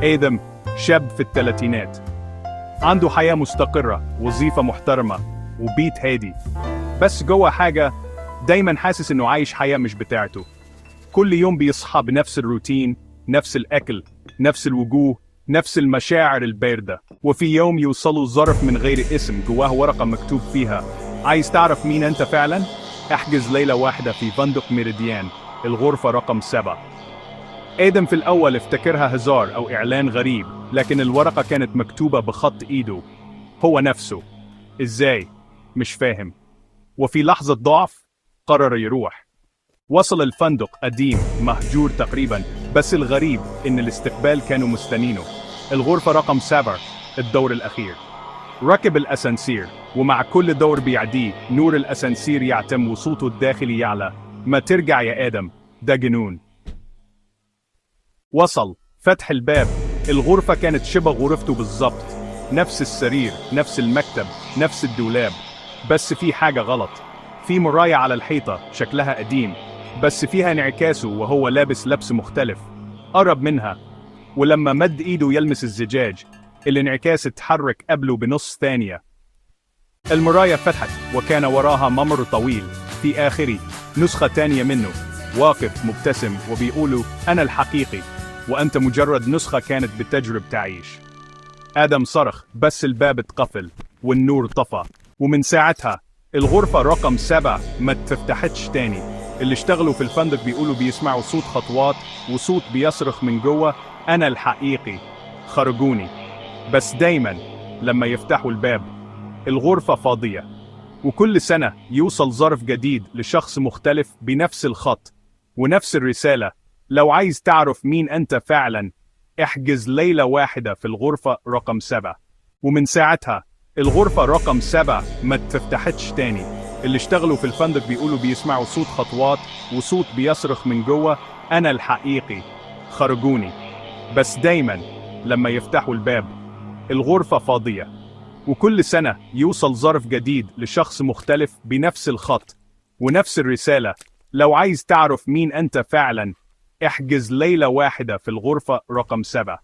آدم شاب في الثلاثينات، عنده حياة مستقرة، وظيفة محترمة، وبيت هادي. بس جوه حاجة دايما حاسس إنه عايش حياة مش بتاعته. كل يوم بيصحى بنفس الروتين، نفس الأكل، نفس الوجوه، نفس المشاعر الباردة. وفي يوم يوصله ظرف من غير اسم، جواه ورقة مكتوب فيها: عايز تعرف مين أنت فعلا؟ احجز ليلة واحدة في فندق ميريديان، الغرفة رقم 7. آدم في الأول افتكرها هزار أو إعلان غريب، لكن الورقة كانت مكتوبة بخط إيده هو نفسه. إزاي؟ مش فاهم. وفي لحظة ضعف قرر يروح. وصل الفندق، قديم مهجور تقريبا، بس الغريب إن الاستقبال كانوا مستنينه. الغرفة رقم 7، الدور الأخير. ركب الأسانسير، ومع كل دور بيعديه نور الأسانسير يعتم وصوته الداخلي يعلى: ما ترجع يا آدم، ده جنون. وصل، فتح الباب. الغرفة كانت شبه غرفته بالظبط، نفس السرير، نفس المكتب، نفس الدولاب. بس في حاجة غلط. في مراية على الحيطة شكلها قديم، بس فيها انعكاسه وهو لابس لبس مختلف. قرب منها، ولما مد ايده يلمس الزجاج، الانعكاس اتحرك قبله بنص ثانية. المراية فتحت، وكان وراها ممر طويل، في آخره نسخة تانية منه واقف مبتسم وبيقوله: أنا الحقيقي، وأنت مجرد نسخة كانت بتجرب تعيش. آدم صرخ، بس الباب اتقفل والنور طفى. ومن ساعتها الغرفة رقم 7 ما اتفتحتش تاني. اللي اشتغلوا في الفندق بيقولوا بيسمعوا صوت خطوات وصوت بيصرخ من جوه: أنا الحقيقي، خرجوني. بس دايما لما يفتحوا الباب الغرفة فاضية. وكل سنة يوصل ظرف جديد لشخص مختلف بنفس الخط ونفس الرسالة: لو عايز تعرف مين أنت فعلا، احجز ليلة واحدة في الغرفة رقم 7. ومن ساعتها الغرفة رقم 7 ما اتفتحتش تاني. اللي اشتغلوا في الفندق بيقولوا بيسمعوا صوت خطوات وصوت بيصرخ من جوه: أنا الحقيقي، خرجوني. بس دايما لما يفتحوا الباب الغرفة فاضية. وكل سنة يوصل ظرف جديد لشخص مختلف بنفس الخط ونفس الرسالة: لو عايز تعرف مين أنت فعلا، احجز ليلة واحدة في الغرفة رقم 7.